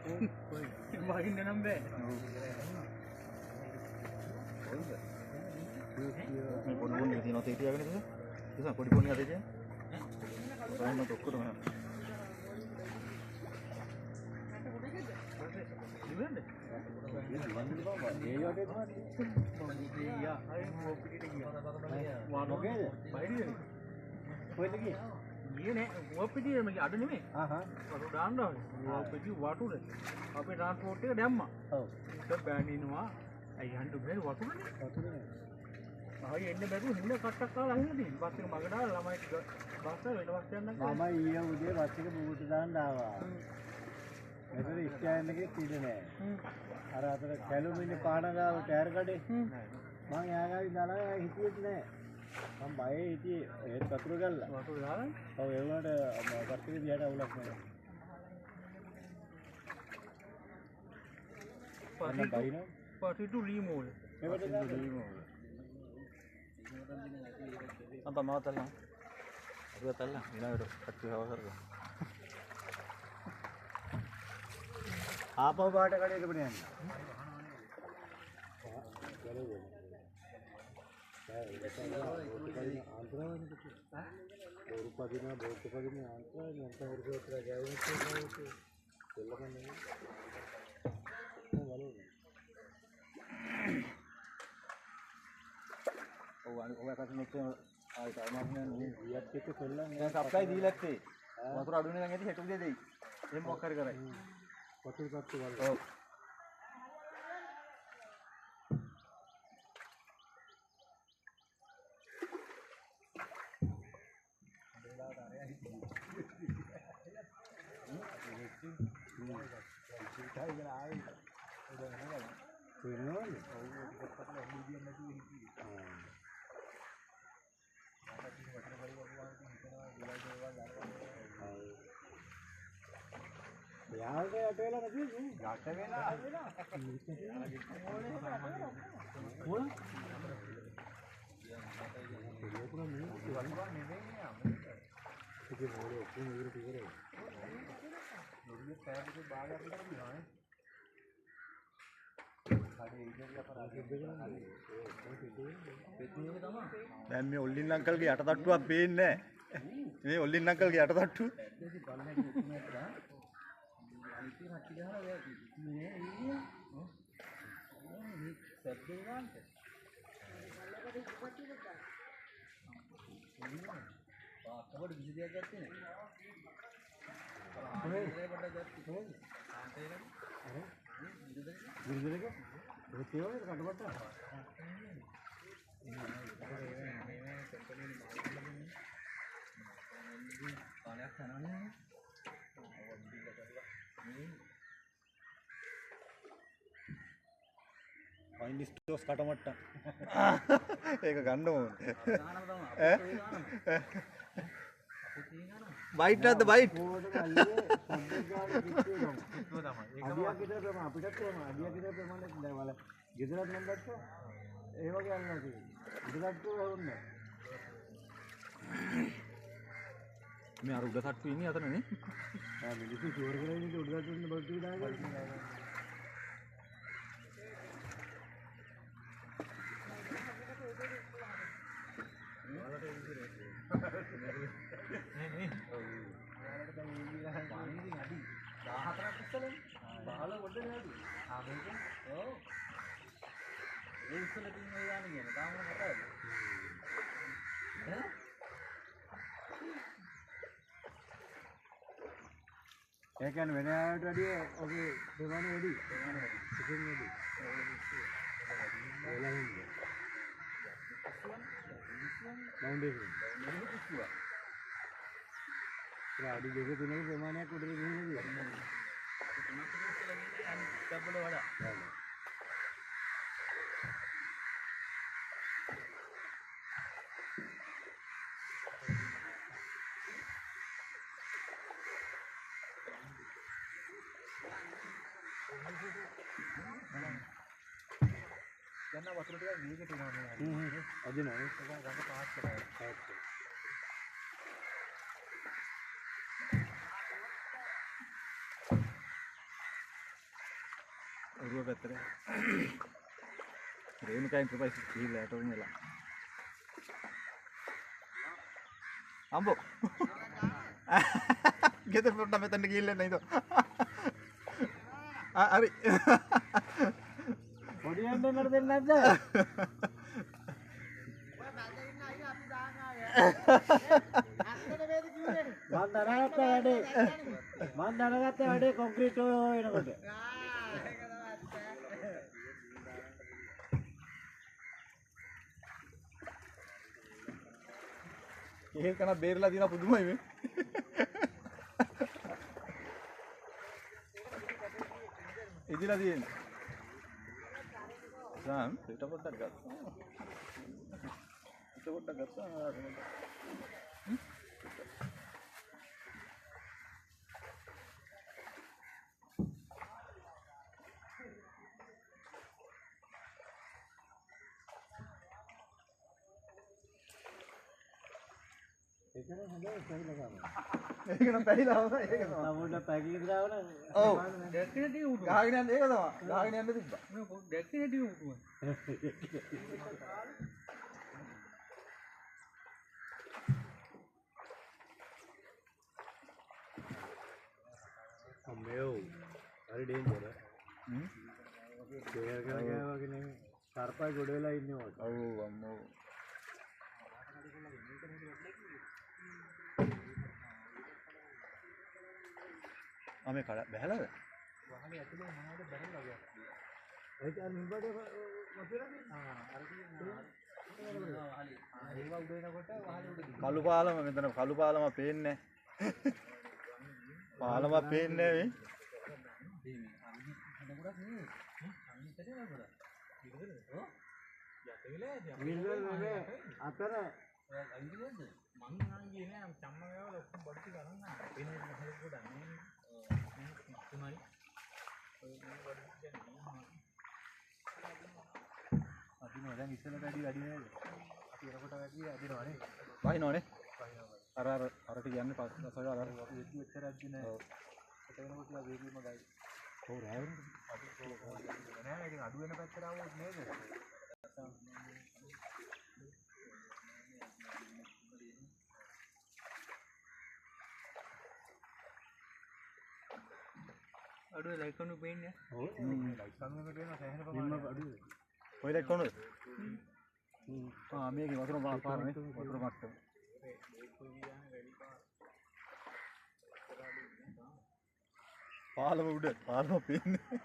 වහින්න නම් බෑ. මේ පොඩි පොඩි තියෙනවා තේ තියාගෙන ඉතින්. ඉතින් පොඩි පොඩි අතේ තියන්න. ඔන්න ඔක්කොටම. ඉවරද? ඒ වගේ තමයි. ගියා. අය මුව පිටිට ගියා. මොකේද? බයිරියනේ. කොහෙද ගියේ? ගියේ නෑ. මුව පිටියේ මේ අඩ නෙමෙයි. හා හා. වතුර දාන්න ඕනේ. මුව පිටි වතුර. අපේ ට්‍රාන්ස්පෝර්ට් එක දැම්මා. ඔව්. ඒක බෑනිනවා. ඇයි යන්න බැරි වතුරනේ. වතුරනේ. ආයෙ එන්න බැරුව හින්න කට්ටක් කාලා අහින්න තියෙන. බස් එක මගට ආලා ළමයි ටික බස් එක වෙන බස් යන්නක්. මම ඊයේ උදේ බස් එක බුබුට දාන්න ආවා. මෙතන ස්ටෑන්ඩ් එකේ ඉඩ නෑ. අර අතර කැලුම් ඉන්නේ පාන ගාව ටයර් කඩේ. මං එයා ගාව ඉඳලා හිටියෙත් නෑ. මං බයේ හිටියේ ඒත් වතුර ගල්ලා. වතුර දාලා? ඔව් ඒ වුණාට බස් එක දිහාට අවුලක් නෑ. මම බයිනවා. පසිටු ලීමෝල. මේකට ලීමෝල. අම්පා මාව තල්ලා. අපිව තල්ලා ඊළඟට කට්ටිය හවස කරගන්න. ආපහු පාට කඩේට බණ යන්න. බෝරු පදිනා බෝට්ටු පදින ආන්තරා නැත්නම් උරුස වතුර ගැවුනොත් දෙල්ලකන්නේ නෑ. ඔව් අනික ඔය කසින් එක්ක ආයි තාම නෑ. ඊයත් එක්ක සෙල්ලම් දැන් සප්ලයි දීලා ඇත්තේ. වතුර අඩු වෙන නම් ඇති හෙට උදේ දෙයි. එහෙම මොකක් හරි කරයි. වතුර තත්ත්ව බලන්න. ඔව්. වෙනවනේ. යාළුවට යට වෙලා නැතිද? යට වෙලා. මොන? ඉතින් මොලේ ඔක්කොම ඉවර ඉවරයි. ලොරිය පෑගක භාගයක් විතර දිනවා නේ. දැන් මේ ඔල්ලින් අංකල්ගේ යට තට්ටුවක් පේන්නේ නැහැ. මේ ඔල්ලින් අංකල්ගේ යට තට්ටුව. ගිරිදරක ඔය තේවනේ කටපට්ට. පයින් ස්ටෝස් කටමට්ටම්. ඒක ගන්න ඕනේ. ඈ? බයිට් නැද්ද බයිට්? ඕකට අල්ලුවේ සබ්ජෙක්ට් ගාන කිට්ටුව තමයි. අඩියක් විතර ප්‍රමාණ අපිටත් එහෙම අඩියක් විතර ප්‍රමාණයක් දැන් වල ගෙදරත් නම් දැක්කා ඒ වගේ අල්ලනවා තියෙන්නේ. උඩ තට්ටුව ඇහුන්නේ නැහැ. මේ අර උඩ තට්ටුවේ ඉන්නේ අතන නේ. ආ මිනිස්සු ෂුවර් කරගෙන ඉන්නේ උඩ තට්ටුවේ ඉන්න බඩු ටික දාගෙන. ඒ කියන්නේ වෙන අයට වැඩිය ඔගේ ප්‍රමාණය වැඩි. ප්‍රමාණය වැඩි. චිකන් වැඩි. ඔයාලා ඉන්නේ. ෆවුන්ඩේෂන්. ඒ අඩි දෙක තුනක ප්‍රමාණයක් උඩට ගිහින් තියෙනවා. දැන් නම් වතුර ටිකක් වේගෙට එනවා මේ හරිය. හ්ම් හ්ම්. අදිනවා නේ. ඒක ගඟ පාස් කරලා. බොරුව පැත්තට. රේණුකා එන්ටර්ප්‍රයිස් ගිහිල්ලා යට වුණ වෙලා. අම්බෝ. ගෙදර පොඩ්ඩක් මෙතනට ගිහිල්ලා එන්න ඉතින්. ආ හරි. පොඩි යන්න මට දෙන්නේ නැද්ද? මං දැනගත්ත වැඩේ. මං දැනගත්ත වැඩේ කොන්ක්‍රීට් ඔය ඔය වෙනකොට. කෙහෙල් කනක් බේරලා තියෙනවා පුදුමයි මේ. ඉදිලා තියෙන්නේ. සාම් පිට පොඩ්ඩක් ගත්තා. පිට පොඩ්ඩක් ගත්තා. ඒක නම් හොඳයි පැහිලා ගන්න. ඒක නම් පැහිලා හොඳයි ඒක තමයි. තව පොඩ්ඩක් පැකිලි දාවන. ඔව්. දැක්කේ නැති උටුව. ගහගෙන යන්න ඒක තමයි. ගහගෙන යන්න තිබ්බා. මේ දැක්කේ නැති උටුව. අම්මයෝ හරි ඩේන්ජර් ඈ. හ්ම්. කේල් කන කෑ වගේ නෙමෙයි. සර්පයි ගොඩ වෙලා ඉන්නේ ඔය. ඔව් අම්මෝ. ආ මේ කඩ බැහැලාද? වහලේ ඇතුලේ මොනවද බැහැලා වගේ. ඒක අර නිබ්බඩේ වතුරද? ආ අර තියෙන වහලේ. ඒවා උඩ වෙනකොට වහලේ උඩ දිනවා. කළු පාලම මෙතන කළු පාලම පේන්නේ නැහැ. පාලම පේන්නේ නැහැ මේ. මේ අන්නේ හද ගොඩක් නෙවෙයි. අන්නේ පැත්තේ ගොඩක්. විරදද? ඔව්. යට වෙලා ඇති. විරදද නෙමෙයි. අතන ඔයා අයින් කිව්වද? මං නම් ගියේ නෑ. චම්ම ගාවල ඔක්කොම බඩු ටික අරන් ආවා. වෙන මහල ගොඩක් නේ. තුනයි. ඔය මේ බඩු ටික නේ. අදිනවා දැන් ඉස්සෙල්ලට වැඩි වැඩි නේද? අපි එනකොට වැඩි අදිනවා නේ. වහිනවනේ. වහිනවා. අර අර අර ටික යන්නේ පස් පස් අර අපි එද්දි එච්චර අද්දි නෑ. ඔව්. එත වෙනකොට ටිකක් වේගීම ගයි. ඔව් රෑ වෙනකොට අඩු නෑ ඉතින් අඩු වෙන පැත්තට ආවොත් නේද? අඩුවේ ලයිට් කණු පේන්නේ. ඔව් ලයිට් කණුවක පේනවා සෑහෙන ප්‍රමාණයක්. අඩුවේ. ඔය ලයිට් කොනද? ආ මේකේ වතුර පාර නේ වතුර මට්ටම. පාලම උඩ පාලම පේන්නේ.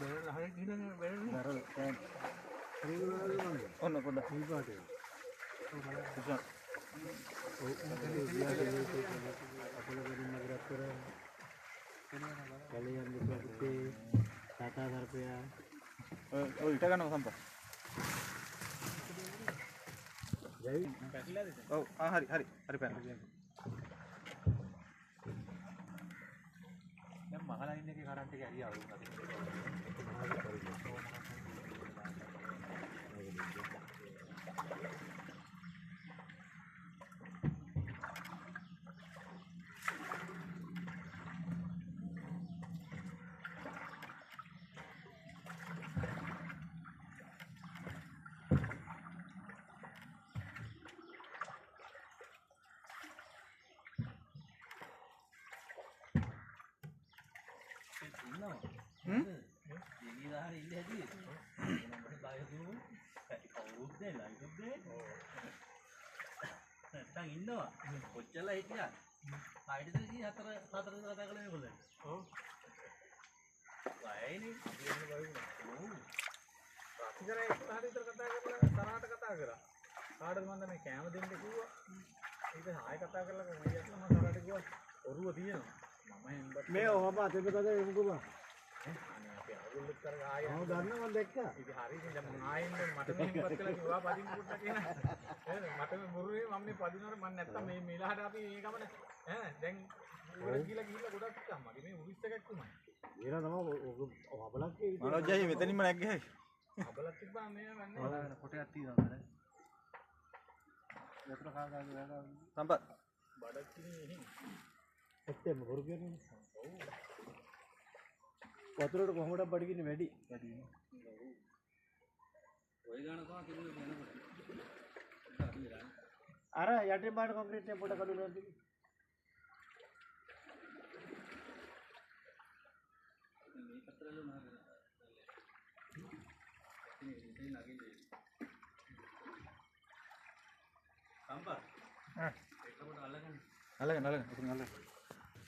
බැරල් හරියට ගිහිල්ලා නෑ බැරල් නේ. Barrel can. ඔන්න පොඩ්ඩක්. මුල් පාට එක. කුෂාන්. ඔව් අපල ගඩින් නගරත් කර කැලේ යන්න එපා පුතේ. තාතා සර්පයා. ඔය ඔය ඉට ගන්නව සම්පා. ජයි. පැකිලාද? ඔව් ආ හරි හරි හරි පැන. දැන් මහ ලයින් එකේ කරන්ට් එක හරි අඩු වුණා. ඉන්නවා. හ්ම්? දෙවියන් හරි ඉන්න හැටි. මට බය දුන්නු. කවුරුත් නෑ ලයිටුත් නෑ. නැත්තම් ඉන්නවා. කොච්චරලා හිටියා. ආයෙත් ඉතින් හතර හතර දෙනා කතා කළේ මේගොල්ලන්. ඔව්. බයයිනේ. අපි එන්න බය වුණා. ඔව්. රසිකරා එක්ක හරි විතර කතා කරලා තරහට කතා කරා. කාටද මන්ද මේ කෑම දෙන්න කිව්වා. ඊට පස්සේ ආයෙ කතා කරලා මම කියලා මම තරහට කිව්වා ඔරුව තියෙනවා. මම එම්බත් මේ ඔහම අතෙන් කතා එමුකෝ බා. අනේ අපේ අවුල්ලුත් අර ආයෙ මම දන්නවා මම දැක්කා. ඉතින් හරි ඉතින් දැන් මම ආයෙ එන්න මට මේ එම්බත් කියලා කිව්වා පදින්න පොඩ්ඩක් කියලා. නේද? මට මේ මුරුවේ මම මේ පදිනවර මම නැත්තම් මේ මෙලහට අපි මේ ගමන ඈ දැන් උඩ ගිහලා ගිහලා ගොඩක් මගේ මේ උරිස් එකක් උමයි. ඒනවා තමයි ඔක අබලක් ඒ මනෝජ් අයියේ මෙතනින්ම නැග්ගේ. අබලක් තිබ්බා මේ වන්නේ. කොටයක් තියෙනවා නේද? වතුර කා ගන්න වෙනවා. සම්පත්. බඩක් කිනේ එහෙම. ඇත්තෙම බොරු කියන්නේ. වතුරට කොහොමද බඩගින්න වැඩි? වැඩි නේ. ඔය ගාන තමයි තිබුණේ යනකොට. අඩු වෙලා. අර යටින් පාට කොන්ක්‍රීට් එක පොඩ කඩුලා තිබුණේ. මේ පතරවල මහ ඉතින් ඉතින් නගින්නේ. සම්පත්. ඈ. ඒකට අල්ලගන්න. අල්ලගන්න අල්ලගන්න. උතුරින් අල්ලගන්න.